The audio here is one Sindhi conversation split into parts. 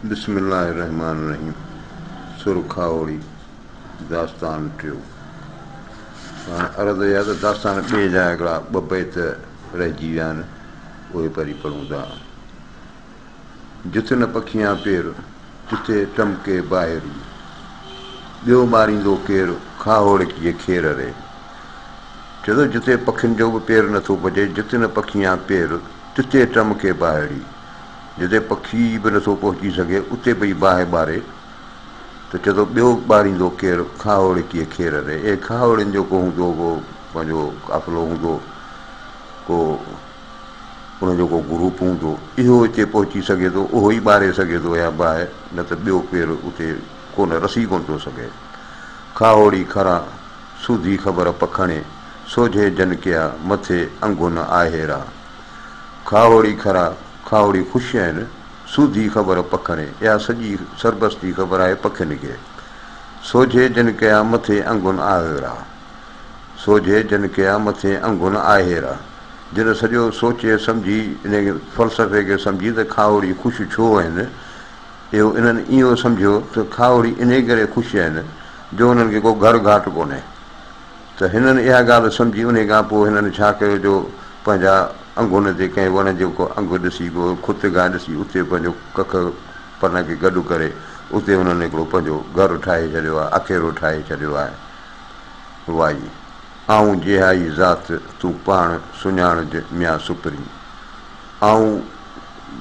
بسم الله الرحمٰن الرحيم سر کاهوڙي داستان ٽيو هاڻ عرض اها ته داستان ٻئي جا هڪڙا ٻه بيت رهجي ويا آهن اهي پري پڙهون ٿا جت نه پکيان پير تتي ٽمڪي باهري ٻيو ٻاريندو ڪير کاهوڙڪيء کير ري چئي ٿو جتي پکين جو به پير نٿو پڄي جت نه پکيان پير تتي ٽمڪي باهڙي جتي پکي به نٿو پهچي سگهي، اتي پئي باهه ٻاري ته چئي ٿو ٻيو ٻاريندو ڪير، کاهوڙڪيء کير ري. اي کاهوڙين جو ڪو هوندو ڪو پنهنجو قافلو هوندو، ڪو انهن جو ڪو گروپ هوندو، اهو اتي پهچي سگهي ٿو، اهو ئي ٻاري سگهي ٿو اها باهه، نه ته ٻيو ڪير اتي ڪونه رسي ڪونه ٿو سگهي. کاهوڙي کرا، سوڌي خبر پکڻي، سوجهي جن ڪيا، مٿي انگهن آهيرا. کاهوڙي کرا، کاهوڙي خوش آهن، سوڌي خبر پکڻي، اها سڄي سربستي خبر آهي پکين کي. سوجهي جن ڪيا مٿي انگن آهيرا. سوجهي جن ڪيا مٿي انگن آهيرا. جن سڄو سوچي سمجهي انهي فلسفي کي سمجهي ته کاهوڙي خوش ڇو آهن، اهو انهن اهو سمجهيو ته کاهوڙي انهي ڪري خوش آهن جو انهن کي ڪو گهر گهاٽ ڪونهي. ته هنن اها ڳالهه سمجهي انهي کان پوء هنن ڇا ڪيو جو پنهنجا انگهن تي ڪنهن وڻ جو ڪو انگ ڏسي ڪو کت گاهه ڏسي اتي پنهنجو ڪک پن کي گڏ ڪري اتي انهن هڪڙو پنهنجو گهر ٺاهي ڇڏيو آهي آکيرو ٺاهي ڇڏيو آهي. وائي، آئون جيهائي ذات تون پاڻ سڃاڻج ميان سپرين. آئون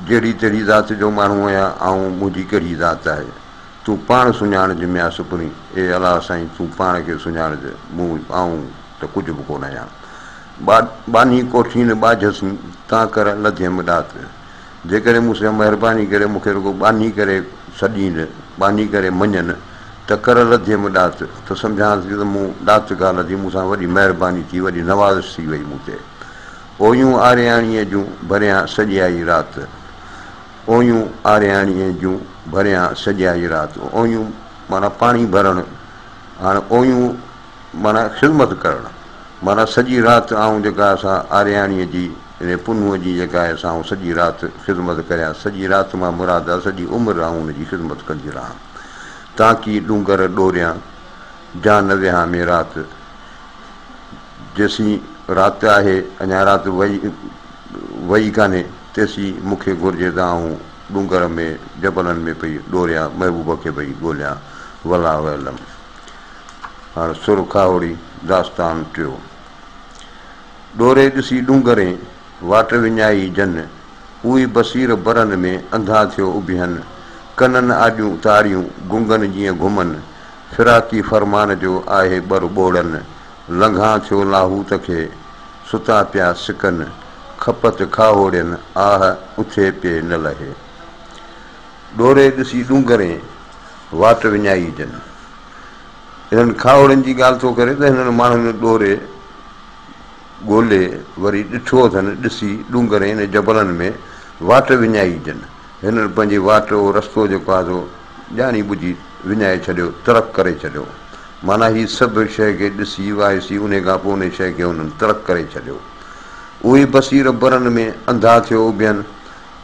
جهڙي تهڙي ذات جو ماڻهو آهيان آئون منهنجي ڪهڙي ذات آهي. تون پاڻ سڃاڻج ميان سپرين، اي الله سائين تون پاڻ کي سڃاڻج، مون آئون ته ڪجهه به ڪونه آهيان. ٻانهي ڪوٺين ٻاجهه سين، تان ڪر لڌيم ڏات. جيڪڏهن مون سان مهرباني ڪري مون کي رڳو ٻانهي ڪري سڏين، ٻانهي ڪري مڃين، ته ڪر لڌيم ڏات، ته سمجهان ٿي ته مون ڏات ڪا لڌي، مون سان وڏي مهرباني ٿي، وڏي نوازش ٿي وئي مون تي. اويون آرياڻيء جون ڀريان سڄيائي رات. اويون آرياڻيء جون ڀريان سڄيائي رات. اويون معنيٰ پاڻي ڀرڻ، هاڻ اويون معنيٰ خدمت ڪرڻ. معنيٰ سڄي رات آئون جيڪا سا آرياڻيء جي يعني پنهونء جي جيڪا آهي سا آئون سڄي رات خدمت ڪريان. سڄي رات مان مراد آهي سڄي عمر آئون ان جي خدمت ڪندي رهان. تانڪي ڏونگر ڏوريان، جا نه وهامي رات. جيسين رات آهي، اڃا رات وئي وئي ڪانهي، تيسين مون کي گهرجي ته آئون ڏونگر ۾، جبلن ۾ پئي ڏوريان، محبوب کي پئي ڳوليان. والله اعلم. هاڻ سر کاهوڙي، داستان ٽيو. ڏوري ڏسي ڏونگرين، واٽ وڃائي جن، اوئي بصير برن ۾، انڌا ٿيو اڀين، ڪنن آڏيون تاڙيون، گنگن جيئن گهمن، فراقي فرمان جو آهي ٻر ٻوڙن، لنگهان ٿيو لاهوت کي، ستا پيا سڪن، کپت کاهوڙين، آهه اٿي پئي نه لهي. ڏوري ڏسي ڏونگرين، واٽ وڃائي جن. انهن کاهوڙين جي ڳالهه ٿو ڪري ته هنن ماڻهن ڏوري ڳولي وري ڏٺو اٿن، ڏسي ڏونگرين ۽ جبلن ۾ واٽ وڃائي جن. هنن پنهنجي واٽ اهو رستو جيڪو آهي سو ڄاڻي ٻجهي وڃائي ڇڏيو، ترڪ ڪري ڇڏيو. معنيٰ هي سڀ شيء کي ڏسي وائسي انهي کان پوء انهي شيء کي هنن ترڪ ڪري ڇڏيو. اهي بصير برن ۾ انڌا ٿيو اڀين.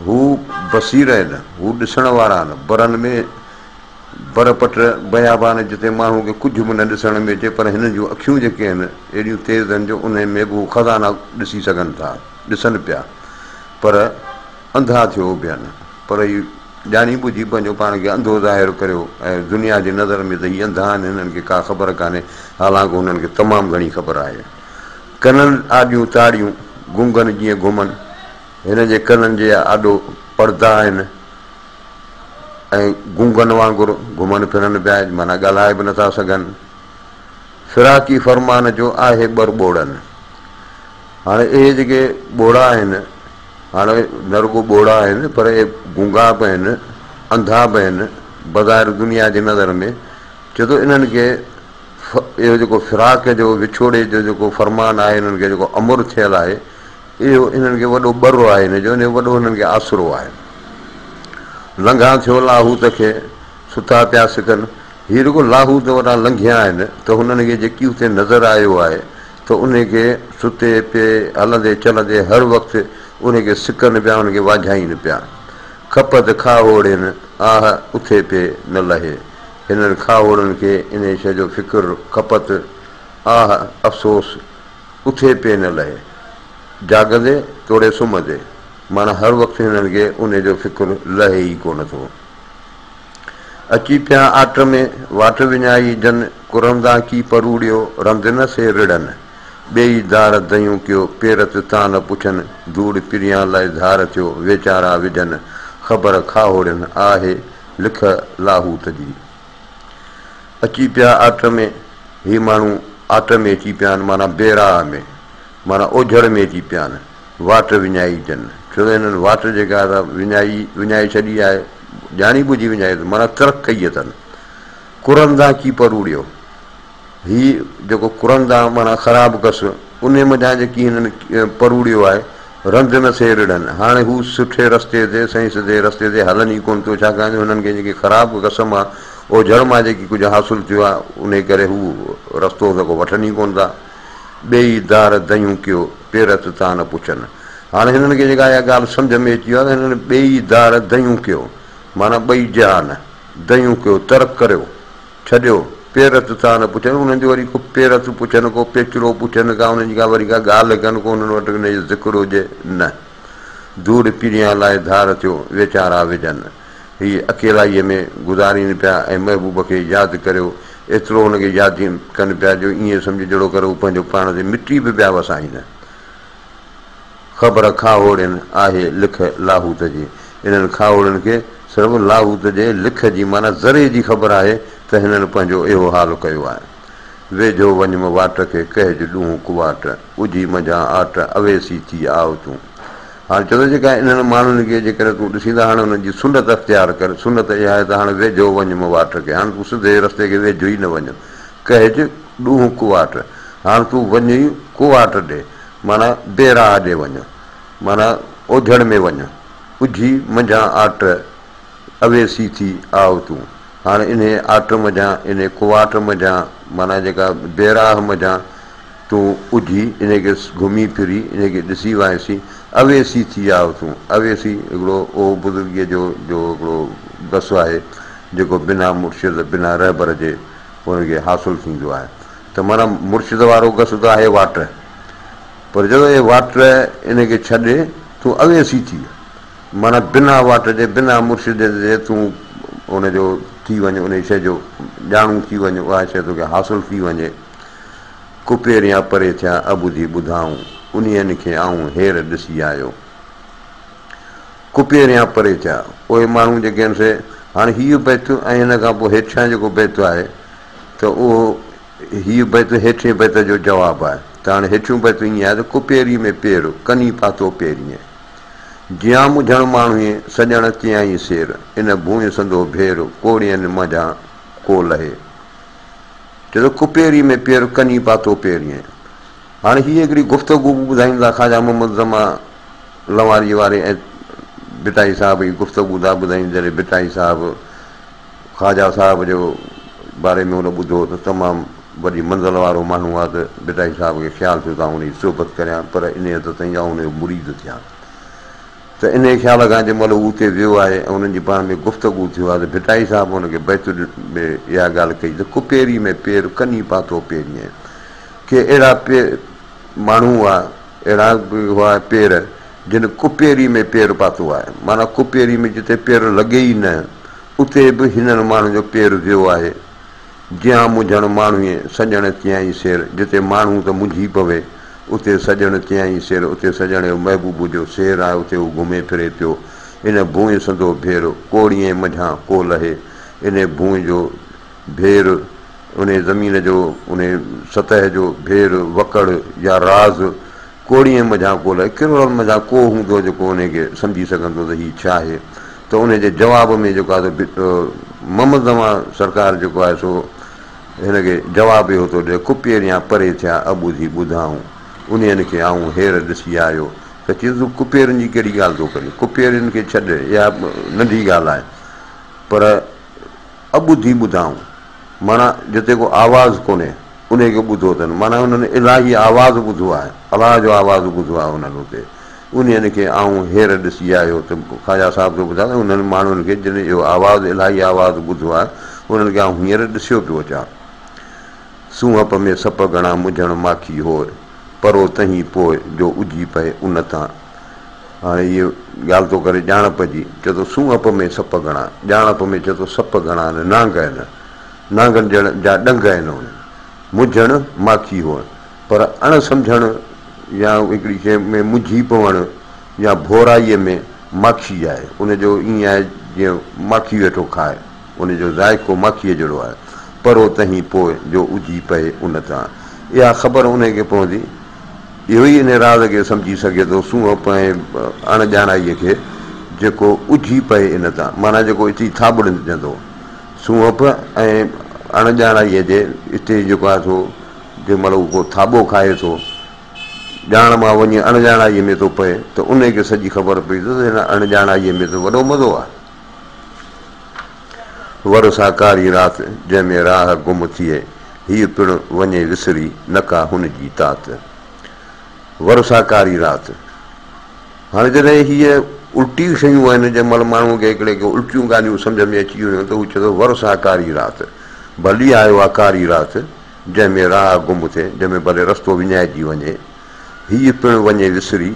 هو بصير آهن، هو ڏسڻ وارا آهن. برن ۾ بر پٽ بيابان جتي ماڻهو کي ڪجهه به نه ڏسڻ ۾ اچي پر هنن جون اکيون جيڪي آهن اهڙيون تيز آهن جو انهي ۾ به هو خزانا ڏسي سگهن ٿا، ڏسن پيا پر انڌا ٿيو اڀين. پر هي ڄاڻي ٻجهي پنهنجو پاڻ کي انڌو ظاهر ڪريو ۽ دنيا جي نظر ۾ ته هي انڌا آهن هنن کي ڪا خبر ڪانهي حالانڪ هنن کي تمام گهڻي خبر آهي. ڪنن آڏيون تاڙيون گنگن جيئن گهمن. هن جي ڪنن جي آڏو پڙدا آهن ۽ گنگن وانگر گهمن ڦرن پيا معنيٰ ڳالهائي به نٿا سگهن. فراقي فرمان جو آهي ٻر ٻوڙن. هاڻي اهي جيڪي ٻوڙا آهن هاڻي نه رڳو ٻوڙا آهن پر اهي گونگا به آهن، انڌا به آهن، بظاهر دنيا جي نظر ۾ چئي ٿو انهن کي اهو جيڪو فراق جو وڇوڙي جو جيڪو فرمان آهي انهن کي جيڪو امر ٿيل آهي اهو انهن کي وڏو ٻرو آهي ان جو ان جو وڏو انهن کي آسرو آهي. لنگهان ٿيو لاهوت کي، ستا پيا سڪن. هي رڳو لاهوت وٽان لنگهيا آهن ته هنن کي جيڪي اتي نظر آيو آهي ته انهي کي ستي پئي هلندي چلندي هر وقت انهي کي سڪن پيا انهن کي واجهائين پيا. کپت کاهوڙين، آهه اٿي پئي نه لهي. هنن کاهوڙن کي انهيء شيء جو فڪر، کپت، آهه، افسوس، اٿي پئي نه لهي. جاڳندي توڙي سمهندي، معنيٰ هر وقت هنن کي انهيء جو فڪر لهي ئي ڪونه ٿو. اچي پيا آٽ ۾، واٽ وڃائي جن، ڪرندا ڪي پروڙيو، رند نه سي رڙن. ٻيئي دار ديون ڪيو، پيرت تان نه پڇن، ڌوڙ پريان لاء ڌار ٿيو، ويچارا وجهن، خبر کاهوڙين، آهي لک لاهوت جي. اچي پيا آٽ ۾، هي ماڻهو آٽ ۾ اچي پيا آهن، معنيٰ بي راهه ۾، معنيٰ اوجهڙ ۾ اچي پيا آهن، واٽ وڃائي جن، ڇو ته هنن واٽ جيڪا آهي سا وڃائي وڃائي ڇڏي آهي، ڄاڻي ٻجهي وڃائي اٿن، معنيٰ ترڪ ڪئي اٿن. ڪرندا ڪي پروڙيو. هي جيڪو ڪرندا معنيٰ خراب گس، انهي منجهان جيڪي هنن پروڙيو آهي، رند نه سي رڙهن. هاڻي هو سٺي رستي تي، سئين سڌي رستي تي هلن ئي ڪونه ٿيو، ڇاڪاڻ جو هنن کي جيڪي خراب گس مان، اوجهڙ مان جيڪي ڪجهه حاصل ٿيو آهي، انهي ڪري هو رستو ته ڪو وٺن ئي ڪونه ٿا. ٻيئي دار ديون ڪيو، پيرت تان نه پڇن. هاڻي هنن کي جيڪا اها ڳالهه سمجهه ۾ اچي ويو آهي ته هنن ٻيئي دار ديون ڪيو، معنيٰ ٻئي جهان، ديون ڪيو، ترڪ ڪريو. ڇڏيو، پيرت تان نه پڇن، انهن جو وري ڪو پيرت پڇن، ڪو پيچرو پڇن، ڪا انهن جي ڪا وري ڪا ڳالهه ڪن، ڪو انهن وٽ ان جو ذڪر هجي، نه. ڌوڙ پريان لاء ڌار ٿيو، ويچارا وجهن. هي اڪيلائيء ۾ گذارين پيا ۽ محبوب کي ياد ڪريو، ايترو هن کي ياد ڪن پيا جو ائين سمجهه جهڙوڪر هو پنهنجو پاڻ تي مٽي به پيا وسائين. خبر کاهوڙين آهي لک لاهوت جي. انهن کاهوڙين کي صرف لاهوت جي لک جي معنيٰ ذري جي خبر آهي ته هنن پنهنجو اهو حال ڪيو آهي. ويجهو وڃ م واٽ کي ڪهج ڏونهن ڪواٽ، اجهي منجهان آٽ، اويسي ٿي آء تون. هاڻي چوندو جيڪا انهن ماڻهن کي جيڪڏهن تون ڏسين ته هاڻي انهن جي سنت اختيار ڪر، سنت اها آهي ته هاڻي ويجهو وڃ م واٽ کي، هاڻي تون سڌي رستي کي ويجهو ئي نه وڃ، ڪهج ڏونهن ڪواٽ، هاڻ تون وڃ ئي ڪواٽ ڏي. معنيٰ بي راهه ڏي وڃ، معنيٰ اوجهڙ ۾ وڃ، اجهي منجهان آٽ، اويسي ٿي آء تون. هاڻ انهيء آٽ منجهان، انهيء ڪواٽ منجهان، معنيٰ جيڪا بي راهه منجهان تون اجهي، انهيء کي گهمي ڦري، انهيء کي ڏسي وائسي، اويسي ٿي آء تون. اويسي هڪڙو اهو بزرگيء جو جو هڪڙو گس آهي، جيڪو بنا مرشد، بنا رهبر جي ان کي حاصل ٿيندو آهي. ته معنيٰ مرشد وارو گس ته آهي واٽ، پر جڏهن اهي واٽ ان کي ڇڏ تون اويسي ٿي، معنيٰ بنا واٽ جي، بنا مرشد جي تون ان جو ٿي وڃ، انهيء شيء جو ڄاڻو ٿي وڃ، اها شيء توکي حاصل ٿي وڃي. ڪپيريان پري ٿيا اٻڌي ٻڌائون، انهين کي آئون هير ڏسي آيو. ڪپيريان پري ٿيا، اهي ماڻهو جيڪي آهن سي، هاڻي هيء بيت ۽ هن کان پوء هيٺيان جيڪو بيت آهي، ته اهو هيء بيت هيٺئين بيت جو جواب آهي ته هاڻي هيٺيون بيت ائين آهي ته ڪپيري ۾ پير، ڪني پاتو پيرينء. جيان منجهڻ ماڻهوئين، سڄڻ تيائين سير. ان ڀونء سندو ڀير، ڪوڙين منجهان ڪو لهي. چئي ٿو ڪپيري ۾ پير، ڪني پاتو پيرينء. هاڻي هيء هڪڙي گفتگو به ٻڌائين ٿا خواجه محمد زمان لنواريء واري ۽ ڀٽائي صاحب جي گفتگو ٿا ٻڌائين جڏهن ڀٽائي صاحب خواجه صاحب جو باري ۾ هن ٻڌو ته تمام وڏي منزل وارو ماڻهو آهي ته ڀٽائي صاحب کي خيال ٿيو ته آئون ان جي صحبت ڪريان پر انهيء حد تائين جو آئون ان جو مريد ٿيان ته انهيء خيال کان جنهن مهل هو اتي ويو آهي ۽ انهن جي پاڻ ۾ گفتگو ٿيو آهي ته ڀٽائي صاحب هن کي بيت ۾ اها ڳالهه ڪئي ته ڪپيري ۾ پير ڪني پاتو پيرينء ڪي اهڙا ماڻهو هئا اهڙا به هئا پير جن ڪپيري ۾ پير پاتو آهي معنيٰ ڪپيري ۾ جتي پير لڳي ئي نه اتي به هنن ماڻهن جو پير ويو آهي. جيان منجهڻ ماڻهوئين، سڄڻ تيائين سير. جتي ماڻهو ته منجهي پوي، اتي سڄڻ تيائين سير. اتي سڄڻ جو محبوب جو سير آهي، اتي هو گهمي ڦري پيو. ان ڀونء سندو ڀير، ڪوڙيين منجهان ڪو لهي. انهيء ڀونء جو ڀير، انهيء زمين جو، انهيء سطح جو ڀير، وڪڙ يا راز، ڪوڙين منجهان ڪو لهي، ڪروڙن منجهان ڪو هوندو جيڪو انهي کي سمجهي سگهندو ته هي ڇا آهي؟ ته انهي جي جواب ۾ جيڪو آهي سو محمد زمان سرڪار جيڪو آهي سو هن کي جواب اهو ٿو ڏئي، ڪپيريان پري ٿيا اٻوڌي ٻڌائون، انهين کي آئون هير ڏسي آيو. ته چيس تون ڪپيرين جي ڪهڙي ڳالهه ٿو ڪرين، ڪپيرين کي ڇڏ، اها ننڍي ڳالهه آهي، پر اٻوڌي ٻڌائون معنيٰ جتي ڪو آواز ڪونهي. انهيء کي ٻڌو اٿن، معنيٰ انهن الاهي آواز ٻڌو آهي، الله جو آواز ٻڌو آهي انهن اتي. انهن کي آئون هير ڏسي آيو ته خواجه صاحب ٿو ٻڌائي ته انهن ماڻهن کي جن اهو آواز الاهي آواز ٻڌو آهي، انهن کي آئون هينئر ڏسيو پيو اچان. سونهپ ۾ سپ گهڻا منجهڻ ماکي هوء، پرو تنهين پوء جو اجهي پئي ان تان. هاڻي هيء ڳالهه ٿو ڪري ڄاڻپ جي، چئي ٿو سونهپ ۾ سپ گهڻا، ڄاڻپ ۾ چئي ٿو سپ گهڻا آهن، نانگ آهن، نانگن جا ڏنگ آهن انهن. منجهڻ ماکي هوء، پر اڻ سمجهڻ يا هڪڙي شيء ۾ منجهي پوڻ يا ڀورائيء ۾ ماکي آهي. ان جو ائين آهي جيئن ماکي ويٺو کائي. ان جو ذائقو ماکيء جهڙو آهي. پرو تنهين پوء جو اجهي پئي ان تان. اها خبر انهيء کي پوندي. اهو ئي انهيء راز کي سمجهي سگهي ٿو، سونهپ ۽ اڻ ڄاڻائيء کي، جيڪو اجهي پئي ان تان. معنيٰ جيڪو اٿي ٿاٻڙجندو. سونهپ ۽ اڻ ڄاڻائيء جي اتي جيڪو آهي سو جنهن مهل هو ڪو ٿاٻو کائي ٿو، ڄاڻ مان وڃي اڻ ڄاڻائيء ۾ ٿو پئي ته انهيء کي سڄي خبر پئي ٿو ته هن اڻ ڄاڻائيء ۾ ته وڏو مزو آهي. ور سا ڪاري رات، جنهن ۾ راهه گم ٿئي، هيء پڻ وڃي وسري، نه ڪا هن جي تات. ور سا ڪاري رات. هاڻي جڏهن هيء الٽيون شيون آهن، جنهن مهل ماڻهوء کي هڪڙي کي الٽيون ڳالهيون سمجهه ۾ اچي ويون ته هو چئي ٿو، ور سا ڪاري رات، ڀلي آيو آ ڪاري رات، جنهن ۾ راهه گم ٿئي، جنهن ۾ ڀلي رستو وڃائجي وڃي، هيء پڻ وڃي وسري،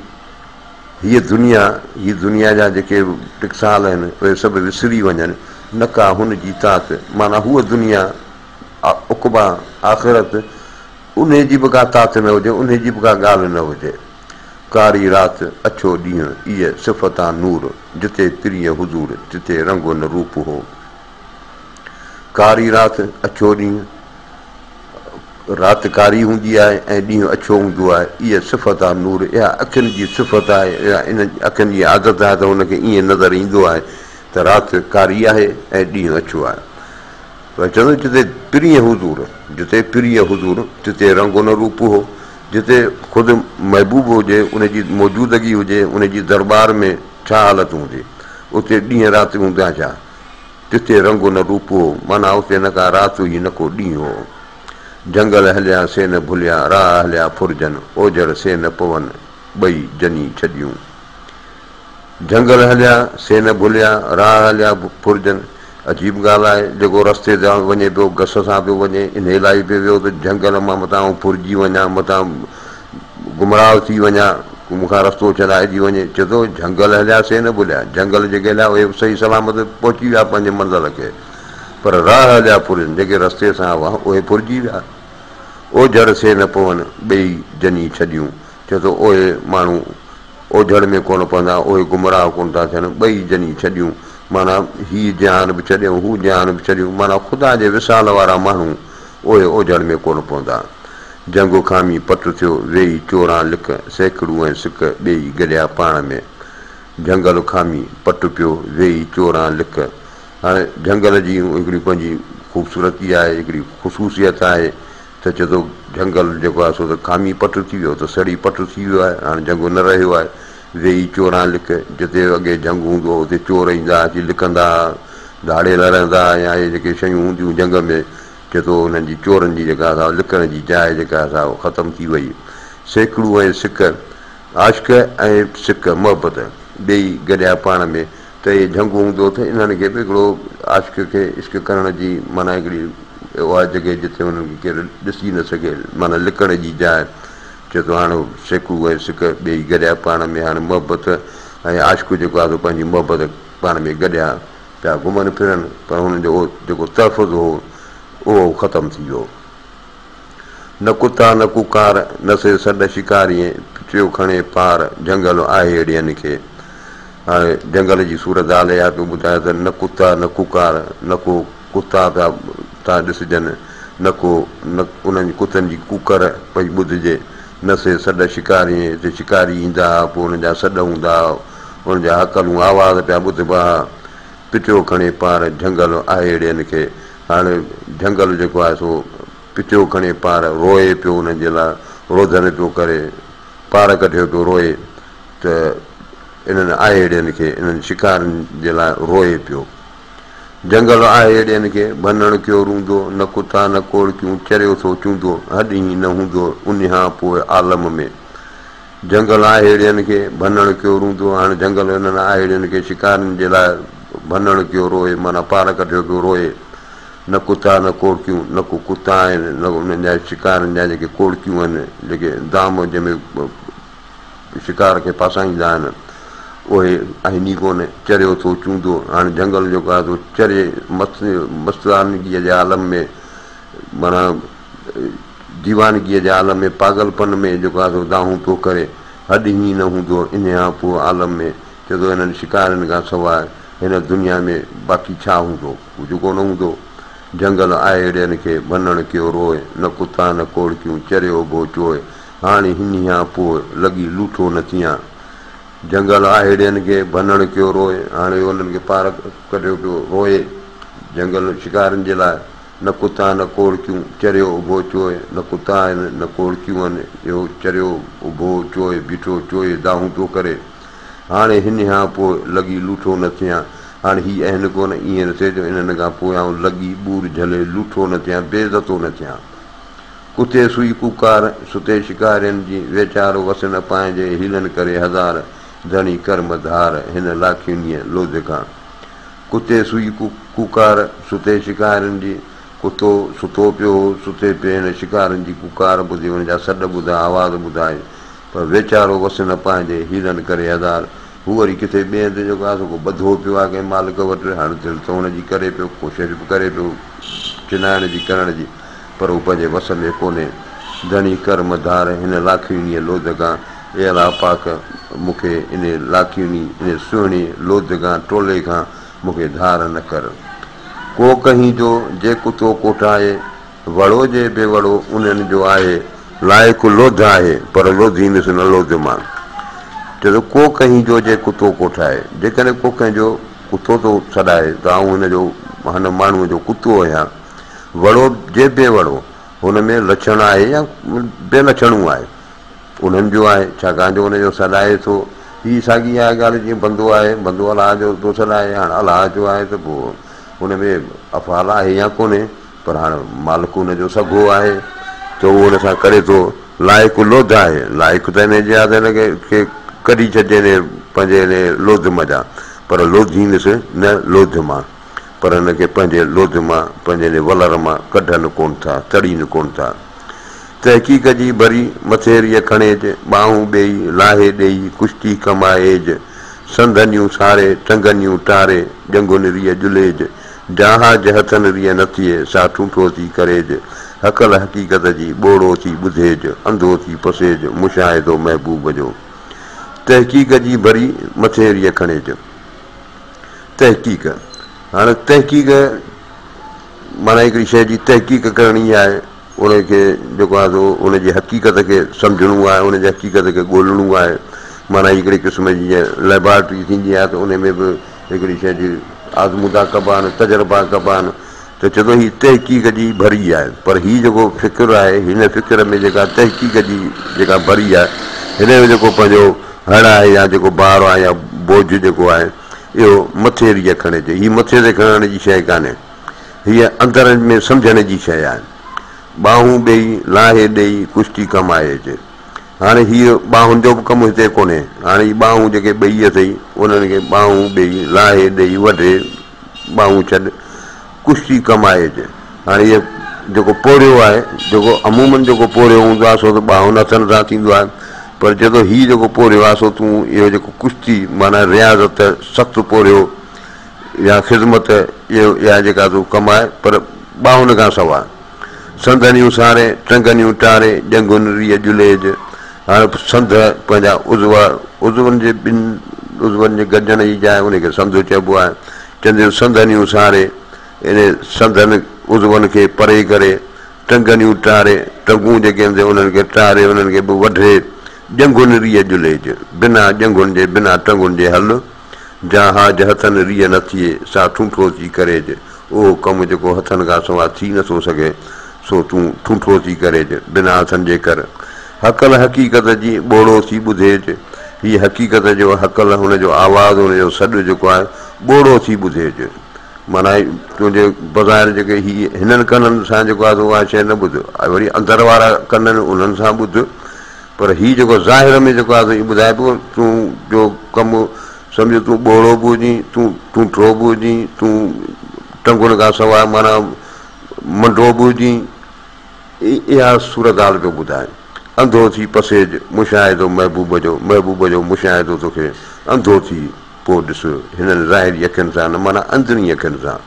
هيء دنيا، هي دنيا جا جيڪي ٽڪسال آهن، اهي سڀ وسري وڃن، نه ڪا هن جي تات، معنيٰ هوء دنيا، عقبيٰ، آخرت، انهيء جي به ڪا تات نه هجي، انهيء جي به ڪا ڳالهه نه هجي. ڪاري رات، اڇو ڏينهن، ايء صفتان نور، جتي پرينء حضور، تتي رنگ نه روپ هو. ڪاري رات، اڇو ڏينهن، رات ڪاري هوندي آهي ۽ ڏينهن اڇو هوندو آهي. ايء صفت آ نور، اها اکين جي صفت آهي، اها ان اکين جي عادت آهي ته هن کي ائين نظر ايندو آهي ته رات ڪاري آهي ۽ ڏينهن اڇو آهي. پر چوندو جتي پرينء حضور، جتي پرينء حضور، تتي رنگ نه روپ هو. جتي خود محبوب هجي، ان جي موجودگي هجي، ان جي درٻار ۾ ڇا حالت هوندي؟ اتي ڏينهن رات هوندا ڇا؟ تتي رنگ نه روپ هو، معنيٰ اتي نه ڪا رات هئي نه ڪو ڏينهن هو. جهنگل هليا سي نه ڀليا، راهه هليا ڦرجن، اوجهڙ سي نه پون، ٻئي جني ڇڏيون. جهنگل هليا سي نه ڀليا، راهه هليا ڦرجن. عجيب ڳالهه آهي، جيڪو رستي تان وڃي پيو، گس سان پيو وڃي، انهيء لاء ئي پيو ويو ته جهنگل مان متان آئون ڦرجي وڃان، متان گمراهه ٿي وڃان، ڪو مون کان رستو ڇڏائجي وڃي. چئي ٿو، جهنگل هليا سي نه ڀليا. جهنگل جيڪي هليا، اهي به صحيح سلامت پهچي ويا پنهنجي منزل کي. پر راهه هليا ڦرجن، جيڪي رستي سان هئا، اهي ڦرجي ويا. اوجهڙ سي نه پون، ٻئي جني ڇڏيون. چئي ٿو، اهي ماڻهو اوجهڙ ۾ ڪونه پوندا، اهي گمراهه ڪونه ٿا ٿين، ٻئي جني ڇڏيون، معنيٰ هي جهان به ڇڏيون، هو جهان به ڇڏيون، معنيٰ خدا جي وصال وارا ماڻهو اهي اوجهڙ ۾ ڪونه پوندا. جهنگ کامي پٽ ٿيو، ويئي چوران لڪ، سيکڙو ۽ سڪ، ٻيئي گڏيا پاڻ ۾. جهنگل کامي پٽ پيو، ويئي چوران لڪ. هاڻي جهنگل جي هڪڙي پنهنجي خوبصورتي آهي، هڪڙي خصوصيت آهي ته چئي ٿو جهنگل جيڪو آهي سو ته کامي پٽ ٿي ويو ته سڙي پٽ ٿي ويو آهي، هاڻي جهنگ نه رهيو آهي. ويهي چوران لڪ، جتي اڳي جهنگ هوندو هو اتي چور ايندا ها، اچي لڪندا ها، ڌاڙيل رهندا ها يا اهي جيڪي شيون هونديون هيون جهنگ ۾، چئي ٿو انهن جي چورن جي جيڪا سا لڪڻ جي جاء جيڪا سا ختم ٿي وئي. سيکڙو ۽ سڪ، عاشق ۽ سڪ، محبت، ٻيئي گڏيا پاڻ ۾. ته اهي جهنگ هوندو ته انهن کي به هڪڙو عاشق کي عشق ڪرڻ جي معنيٰ هڪڙي اها جڳهه جتي انهن کي ڪير ڏسي نه سگهي معنيٰ لڪڻ جي جاء چئي ٿو هاڻ سيڪڙو ۽ سڪ ٻيئي گڏيا پاڻ ۾ هاڻ محبت ۽ عاشق جيڪو آهي سو پنهنجي محبت پاڻ ۾ گڏيا پيا گهمن ڦرن پر هنن جو اهو جيڪو تحفظ هو اهو ختم ٿي ويو. نه ڪتا نه ڪوڪار، نه سي سڏ شڪاريين، پٽيو کڻي پار، جهنگل آهيڙين کي. هاڻي جهنگل جي صورت حال اها پيو ٻڌائي ته نه ڪتا نه ڪوڪار، نه ڪو ڪتا پيا ٿا ڏسجن، نه ڪو نه انهن ڪتن جي ڪوڪر پئي ٻڌجي، نه سي سڏ شڪاريين، هتي شڪاري ايندا ها، پوء انهن جا سڏ هوندا ها، انهن جا هڪلون آواز پيا ٻڌبا ها. پٽيو کڻي پار، جهنگل آهيڙين کي. هاڻي جهنگل جيڪو آهي سو پٽيو کڻي پار، روئي پيو انهن جي لاء، روڌن پيو ڪري، پار ڪڍيو پيو روئي ته انهن آهيڙين کي، انهن شڪارين جي لاء روئي پيو. جهنگل آهيڙين کي، ڀنڻ ڪيو روندو، نه ڪتا نه ڪوڙڪيون، چريو ٿو چوندو، هڏ ئي نه هوندو، انهيان پوء عالم ۾. جهنگل آهيڙين کي ڀنڻ ڪيو روندو، هاڻ جهنگل انهن آهيڙين کي شڪارين جي لاء ڀنڻ ڪيو روئي، معنيٰ پار ڪڍيو پيو روئي. نه ڪتا نه ڪوڙڪيون، نه ڪو ڪتا آهن، نه انهن جا شڪارين جا جيڪي ڪوڙڪيون آهن، جيڪي دام جنهن ۾ شڪار کي ڦاسائيندا آهن، اهي آهن ئي ڪونه. چريو ٿو چوندو، هاڻ جهنگل جيڪو آهي سو چري مست مستانگيء جي عالم ۾ معنيٰ ديوانگيء جي عالم ۾ پاڳلپن ۾ جيڪو آهي سو دانهون پيو ڪري. هڏ هين نه هوندو انهيان پوء عالم ۾. چئي ٿو هنن شڪارين کان سواء هن دنيا ۾ باقي ڇا هوندو؟ ڪجهه ڪونه هوندو. جهنگل آهيڙين کي ڀنڻ ڪيو روء، نه ڪتا نه ڪوڙڪيون، چريو اڀو چوء. هاڻي هنيان پوء لڳي لوٺو نه ٿيان. جهنگل آهيڙين کي ڀنڻ ڪيو روء، هاڻي انهن کي پار ڪڍيو پيو روئي. جهنگل شڪارين جي لاء نه ڪتا نه ڪوڙڪيون، چريو اڀو چوء، نه ڪتا آهن نه ڪوڙڪيون آهن، اهو چريو اڀو چوء بيٺو چوء دانهون پيو ڪري. هاڻي هنيان پوء لڳي لوٺو نه ٿيان. هاڻي هي اهن ڪونه، ائين نه ٿئي جو انهن کان پوء آئون لڳي ٻور جهلي لوٺو نه ٿيان، بي عزتو نه ٿيان. ڪتي سوئي ڪوڪار، ستي شڪارين جي، ويچارو وس نه پائجي، حيلن ڪري هزار، ڌڻي ڪرم ڌار، هن لاکيڻيء لوڌ کان. ڪتي سوئي ڪوڪار، ستي شڪارين جي، ڪتو ستو پيو هو، ستي پئي هن شڪارين جي ڪوڪار ٻڌي، ان جا سڏ ٻڌا، آواز ٻڌائي، پر ويچارو وس نه پائجي، حيلن ڪري هزار. هو وري ڪٿي ٻئي هنڌ جيڪو آهي سو ڪو ٻڌو پيو آهي ڪنهن مالڪ وٽ، هاڻ دل ته هن جي ڪري پيو، ڪوشش به ڪري پيو چنائڻ جي ڪرڻ جي، پر هو پنهنجي وس ۾ ڪونهي. ڌڻي ڪرم ڌار هن لاکيڻيء لوڌ کان، اي الله پاڪ! مون کي انهي لاکيڻي، انهي سهڻي لوڌ کان، ٽولي کان مون کي ڌار نه ڪر. ڪو ڪهين جو، جي ڪتو ڪوٺائي، وڙو جي بي وڙو انهن جو آهي، لائق لوڌ آهي، پر لوڌينس نه لوڌ مان. چئي ٿو، ڪو ڪهين جو جي ڪتو ڪوٺائي. جيڪڏهن ڪو ڪنهن جو ڪتو ٿو سڏائي ته آئون هن جو، هن ماڻهوء جو ڪتو آهيان. وڙو جي بي وڙو، هن ۾ لڇڻ آهي يا بي لڇڻو آهي، انهن جو آهي، ڇاڪاڻ جو ان جو سڏائي ٿو. هي ساڳي اها ڳالهه جيئن بندو آهي، بندو الله جو ٿو سڏائي، هاڻ الله جو آهي ته پوء ان ۾ افعال آهي يا ڪونهي، پر هاڻ مالڪ ان جو سگهو آهي ته اهو ان سان ڪري ٿو. لائق لوڌ آهي، لائق ته انهيء جي آهي ته هن کي ڪڍي ڇڏجي انهيء پنهنجي انهيء لوڌ منجهان، پر لوڌينس نه لوڌ مان، پر هن کي پنهنجي لوڌ مان، پنهنجي انهيء ولر مان ڪڍن ڪونه ٿا، تڙين ڪونه ٿا. تحقيق جي ڀري مٿيريء کڻيج، ٻانهون ٻيئي لاهي ڏيئي، ڪشتي ڪمائيج، سنڌنيون ساري، ٽنگنيون ٽاري، ڄنگهن ريء ڄليج، جاهاج هٿن ريء نه ٿئي، سا ٺونٺو ٿي ڪريج، هڪل حقيقت جي، ٻوڙو ٿي ٻڌيج، انڌو ٿي پسيج، مشاهدو محبوب جو. تحقيق جي ڀري مٿيريء کڻيج. تحقيق، هاڻ تحقيق معنيٰ هڪڙي شيء جي تحقيق ڪرڻي آهي، ان کي جيڪو آهي سو ان جي حقيقت کي سمجهڻو آهي، ان جي حقيقت کي ڳولڻو آهي. معنيٰ هڪڙي قسم جي جيئن لئبارٽري ٿيندي آهي ته ان ۾ به هڪڙي شيء جي آزمودا ڪبا آهن، تجربا ڪبا آهن ته چئي ٿو هي تحقيق جي ڀري آهي. پر هي جيڪو فڪر آهي، هن فڪر ۾ جيڪا تحقيق جي جيڪا ڀري آهي، هن جو جيڪو پنهنجو هڙ آهي يا جيڪو بار آهي يا بوجهه جيڪو آهي، اهو مٿي ريء کڻجي. هي مٿي تي کڻڻ جي شيء ڪانهي. هيء اندر ۾ سمجهڻ جي شيء آهي. ٻانهون ٻيئي لاهي ڏيئي ڪشتي ڪمائج. هاڻي هيء ٻانهن جو به ڪم هتي ڪونهي. هاڻي هي ٻانهون جيڪي ٻئي اٿئي، انهن کي ٻانهون ٻيئي لاهي ڏيئي وڍي ٻانهون ڇڏ، ڪشتي ڪمائج. هاڻي هيء جيڪو پورهيو آهي، جيڪو عموماً جيڪو پورهيو هوندو آهي، سو ته ٻانهن هٿن سان ٿيندو آهي، پر چئي ٿو هيء جيڪو پورهيو آهي، سو تون اهو جيڪو ڪشتي معنيٰ رياضت، سخت پورهيو، يا خذمت اهو اها جيڪا تون ڪماء، پر ٻانهن کان سواء. سنڌنيون ساري، ٽنگنيون ٽاري، ڄنگهن ريء ڄليج. هاڻ سنڌ پنهنجا عضوا، عضون جي ٻن عضون جي گڏجڻ جي جاء ان کي سنڌ چئبو آهي. چونديون سنڌنيون ساري، يعني سنڌن عضون کي پري ڪري، ٽنگنيون ٽاري، ٽنگون جيڪي آهن سي انهن کي ٽاري، انهن کي به وڍي، ڄنگهن ريء ڄليج. بنا ڄنگهن جي، بنا ٽنگن جي هل. جا هاج هٿن ريء نه ٿئي، سا ٺونٺو ٿي ڪريج. اهو ڪم جيڪو هٿن کان سوا ٿي نه ٿو سگهي، سو تون ٺونٺو ٿي ڪريج، بنا هٿن جي ڪر. هڪل حقيقت جي، ٻوڙو ٿي ٻڌيج. هي حقيقت جو هڪل، هن جو آواز، هن جو سڏ جيڪو آهي، ٻوڙو ٿي ٻڌيج. معنيٰ تنهنجي بظاهر جيڪي هي هنن ڪنن سان جيڪو آهي سو اها شيء نه ٻڌ، وري اندر وارا ڪن آهن، انهن سان ٻڌ. پر هي جيڪو ظاهر ۾ جيڪو آهي سو ائين ٻڌائي پيو تون جو ڪم سمجهه تون ٻوڙو به هجين، تون ٺونٺو به هجين، تون ٽنگن کان سواء معنيٰ منڊو به هجين، اها صورتحال پيو ٻڌائي. انڌو ٿي پسيج مشاهدو محبوب جو، محبوب جو مشاهدو توکي انڌو ٿي پوء ڏس، هنن ظاهري اکين سان نه معنيٰ اندرين اکين سان.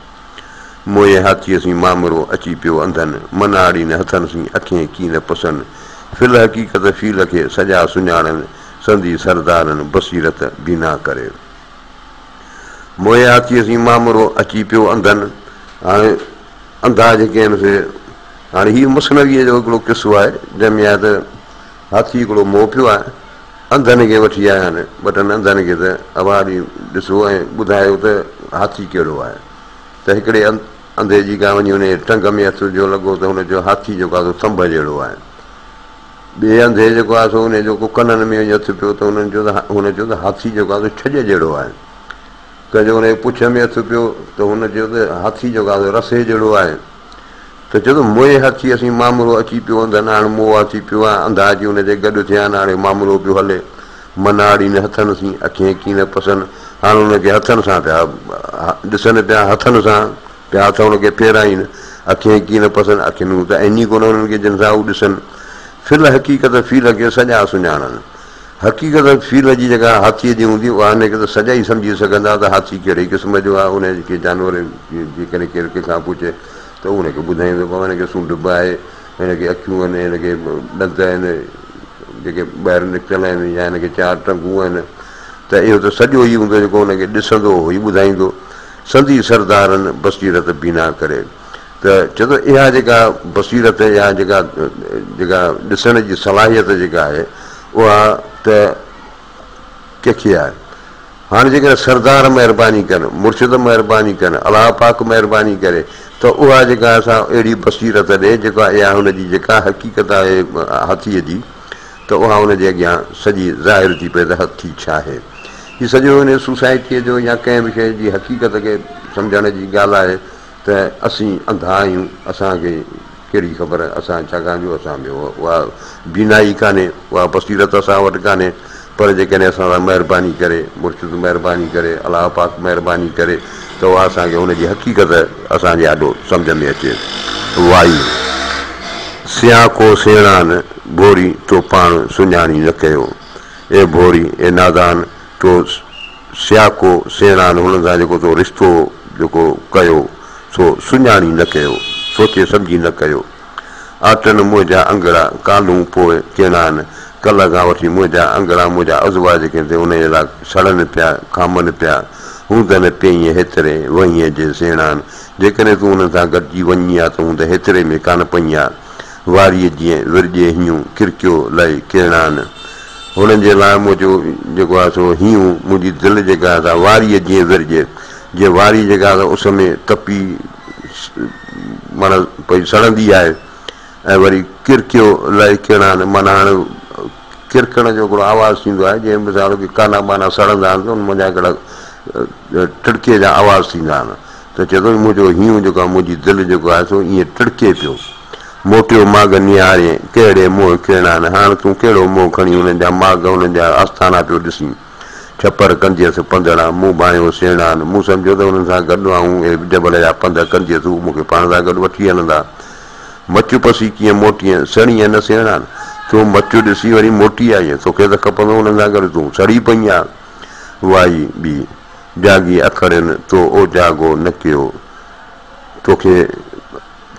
موئي هاٿيء سين مامرو اچي پيو انڌن، من آڙين هٿن سين اکين ڪين پسن. في الحقيقت فيل کي سڄا سڃاڻن، سندي سردارن بصيرت بينا ڪري. موئي هاٿيء سين مامرو اچي پيو انڌن، هاڻي انڌا جيڪي آهن سي هاڻي هي مثنويء جو هڪڙو قصو آهي، جنهن ۾ آهي ته هاٿي هڪڙو مئو پيو آهي، انڌن کي وٺي آيا آهن، ٻه ٽن انڌن کي ته اها ڏي ڏسو ۽ ٻڌايو ته هاٿي ڪهڙو آهي؟ ته هڪڙي انڌي جي ڪا وڃي ان جي ٽنگ ۾ هٿ جو لڳو ته هن چيو هاٿي جيڪو آهي سو ٿنڀ جهڙو آهي. ٻئي انڌي جيڪو آهي سو ان جو ڪو ڪنن ۾ وڃي هٿ پيو ته انهن چيو ته هن چيو ته هاٿي جيڪو آهي سو ڇڄ جهڙو آهي. ڪنهن جو ان جي پڇ ۾ هٿ پيو ته هن چيو ته هاٿي جيڪو آهي سو رسي جهڙو آهي. ته چيو ته موئي هاٿي اسين مامرو اچي پيو انڌن هاڻ موئو هاٿي پيو آهي انڌا اچي ان جي گڏ ٿيا آهن هاڻي مامرو پيو هلي مناڙين هٿن سين اکين ڪين پسن هاڻ ان کي هٿن سان پيا ڏسن پيا هٿن سان پيا هٿ ان کي ڦيرائين اکين ڪين پسن اکين ته عيني ڪونه انهن کي جن سان هو ڏسن في الحقيقت فيل کي سڄا سڃاڻن. حقيقت فيل جي جيڪا هاٿيء جي هوندي اها ان کي ته سڄا ئي سمجهي سگهندا ته هاٿي ڪهڙي قسم جو آهي، ان کي جانور جيڪڏهن ڪير ڪنهن کان پڇي ته هو ان کي ٻڌائيندو پر هن کي سونڍ به آهي، هن کي اکيون آهن، هن کي ڏند آهن جيڪي ٻاهر نڪتل آهن يا هن کي چار ٽنگون آهن ته اهو ته سڄو ئي هوندو جيڪو ان کي ڏسندو اهو ئي ٻڌائيندو. سندي سردارن بصيرت بينا ڪري. ته چئي ٿو اها جيڪا بصيرت يا جيڪا جيڪا ڏسڻ جي صلاحيت جيڪا آهي اها ته ڪنهن کي آهي. هاڻي جيڪڏهن سردار مهرباني ڪن، مرشد مهرباني ڪن، الله پاڪ مهرباني ڪري ته اها جيڪا اسان اهڙي بصيرت ڏي جيڪا اها هن جي جيڪا حقيقت آهي هاٿيء جي ته اها ان جي اڳيان سڄي ظاهر ٿي پئي ته هاٿي ڇا آهي. هي سڄو ان سوسائٽيء جو يا ڪنهن به شيء جي حقيقت کي سمجهڻ جي ڳالهه آهي. ته اسين انڌا آهيون، اسان کي ڪهڙي خبر، اسان ڇاڪاڻ جو اسان ۾ اها بينائي ڪانهي، اها بصيرت اسان وٽ ڪانهي، پر جيڪڏهن اسان سان مهرباني ڪري، مرشد مهرباني ڪري، الله پاڪ مهرباني ڪري ته اها اسان کي ان جي حقيقت اسان جي آڏو سمجهه ۾ اچي. وائي، سيان ڪو سيڻان، ڀوري تو پاڻ سڃاڻي نه ڪيو. اي ڀوري، اي نادان، تو سياڪو سيڻان هنن سان جيڪو تو رشتو جيڪو ڪيو سو سڃاڻي نه ڪيو، سوچي سمجهي نه ڪيو. آٽن منهنجا انگڙا ڪالهون پوء ڪيڻان، ڪلهه کان وٺي منهنجا انگڙا منهنجا عضوا جيڪي تي انهيء لاء سڙن پيا، کامن پيا، هوند نه پيئين هيتري وهينء جي سيڻان، جيڪڏهن تون انهن سان گڏجي وڃين ها ته هوند هيتري ۾ ڪانه پئين ها. واريء جيئن ورڄي هيون ڪرڪيو لئي ڪيڻان. هنن جي لاء منهنجو جيڪو آهي سو هيون، منهنجي دل جيڪا آهي سا واريء جيئن ورڄي، جيئن واري جيڪا آهي سا اس ۾ تپي معنيٰ پئي سڙندي آهي ۽ وري ڪرڪيو لئي ڪيڻان معنيٰ هاڻي ڪرڪڻ جو هڪڙو آواز ٿيندو آهي، جنهن مثال ڪي ڪانا ٻانا سڙندا آهن ته ان منجهان هڪڙا ٽڙڪي جا آواز ٿيندا آهن. ته چئي ٿو منهنجو هينئون جيڪو آهي، منهنجي دل جيڪو آهي سو ائين ٽڙڪي پيو. موٽيو ماڳ نهارين، ڪهڙي منهن ڪيڻان، هاڻ تون ڪهڙو منهن کڻي انهن جا ماڳ، انهن جا آستانا پيو ڏسين. ڇپر ڪنديس پنڌڙا، مون ڀانيو سيڻان، مون سمجهيو ته انهن سان گڏ آئون اهي جبل جا پنڌ ڪنديس، هو مون کي پاڻ سان گڏ وٺي هلندا. مچ پسي ڪيئن موٽين، سڙينء نه سيڻان. تون مچ ڏسي وري موٽي آئين، توکي ته کپندو هو انهن سان گڏ، تون سڙي پئين ها. وائي ٻي. جاڳي اکڙين تو اوجاڳو نه ڪيو. توکي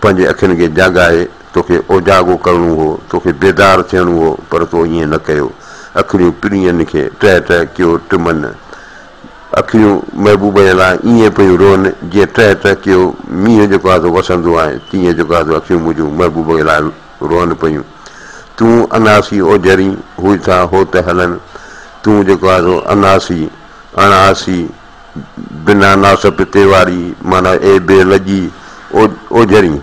پنهنجي اکين کي جاڳائي توکي اوجاڳو ڪرڻو هو، توکي بيدار ٿيڻو هو، پر تو ائين نه ڪيو. اکڙيون پرينئن کي ٽهه ٽهه ڪيو ٽمن. اکڙيون محبوب جي لاء ائين پيون روئن، جيئن ٽهه ٽهه ڪيو مينهن جيڪو آهي سو وسندو آهي، تيئن جيڪو آهي سو اکيون منهنجون محبوب جي لاء روئن پيون. تون اناسي اوجهرين، هوئي ٿا هوت هلن. تون جيڪو آهي سو اناسي. اڻ آسي، بنا ناس پتي واري، معنيٰ اي بي لڄي، اوجهرين،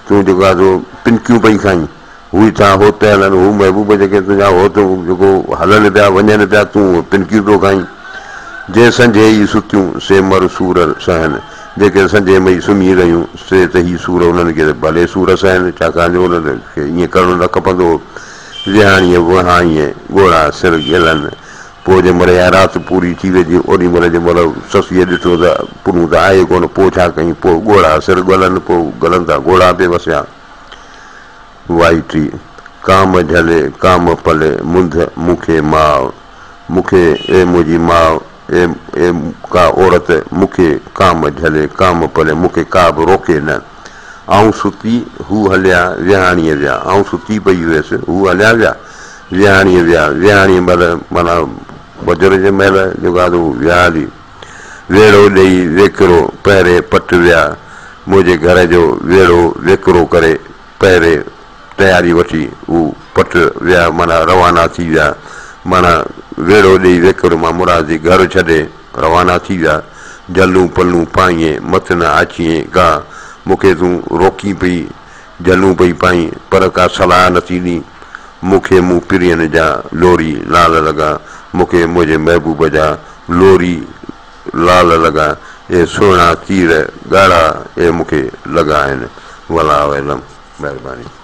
تون جيڪو آهي سو پنڪيون پئي کائين، هو ئي ٿا هوت هلن، هو محبوب جيڪي تنهنجا هوت جيڪو هلن پيا، وڃن پيا، تون پنڪيون پيو کائين. جي سنجهي ئي ستيون، سي مر سور سهن، جيڪي سنجهي مئي سمهي رهيون، سي ته هي سور انهن کي ته ڀلي سور سهن، ڇاڪاڻ جو انهن کي ائين ڪرڻ نه کپندو هو. ويهاڻيء وهائين، ڳوڙها سر ڳلن. پوء جنهن مهل اها رات پوري ٿي وئي، اوڏي مهل جنهن مهل سسئيء ڏٺو ته پنهون ته آهي ڪونه، پوء ڇا ڪيائين؟ پوء ڳوڙها سر ڳلن، پوء ڳلن تان ڳوڙها پئي وسيا. وائٽي، ڪام جهلي، ڪام پلي، منڌ مون کي ماء، مون کي اي منهنجي ماء، اي اي ڪا عورت، مون کي ڪام جهلي، ڪام پلي، مون کي ڪا به روڪي نه. آئون ستي، هو هليا ويهاڻيء ويا. آئون ستي پئي هيس، هو هليا ويا ويهاڻيء ويا. ويهاڻيء مهل معنيٰ فجر جي مهل جيڪو آهي سو ويا هلي. ويڙهو ڏيئي ويڪرو پهري پٽ ويا. منهنجي گهر جو ويڙهو ويڪرو ڪري پهري تياري وٺي هو پٽ ويا معنيٰ روانا ٿي ويا. معنيٰ ويڙهو ڏيئي ويڪرو مان مراد جي گهر ڇڏي روانا ٿي ويا. جهلون پلون پائين مت نه آڇين ڪا مون کي تون روڪين پئي جهلون پئي پائين پر ڪا صلاح نٿي ڏين. مون کي مون پرين جا لوري لال لڳا مون کي منهنجي محبوب جا لوري لال لڳا اهي سهڻا تير ڳاڙها اهي مون کي لڳا آهن. والله اعلم. مهرباني.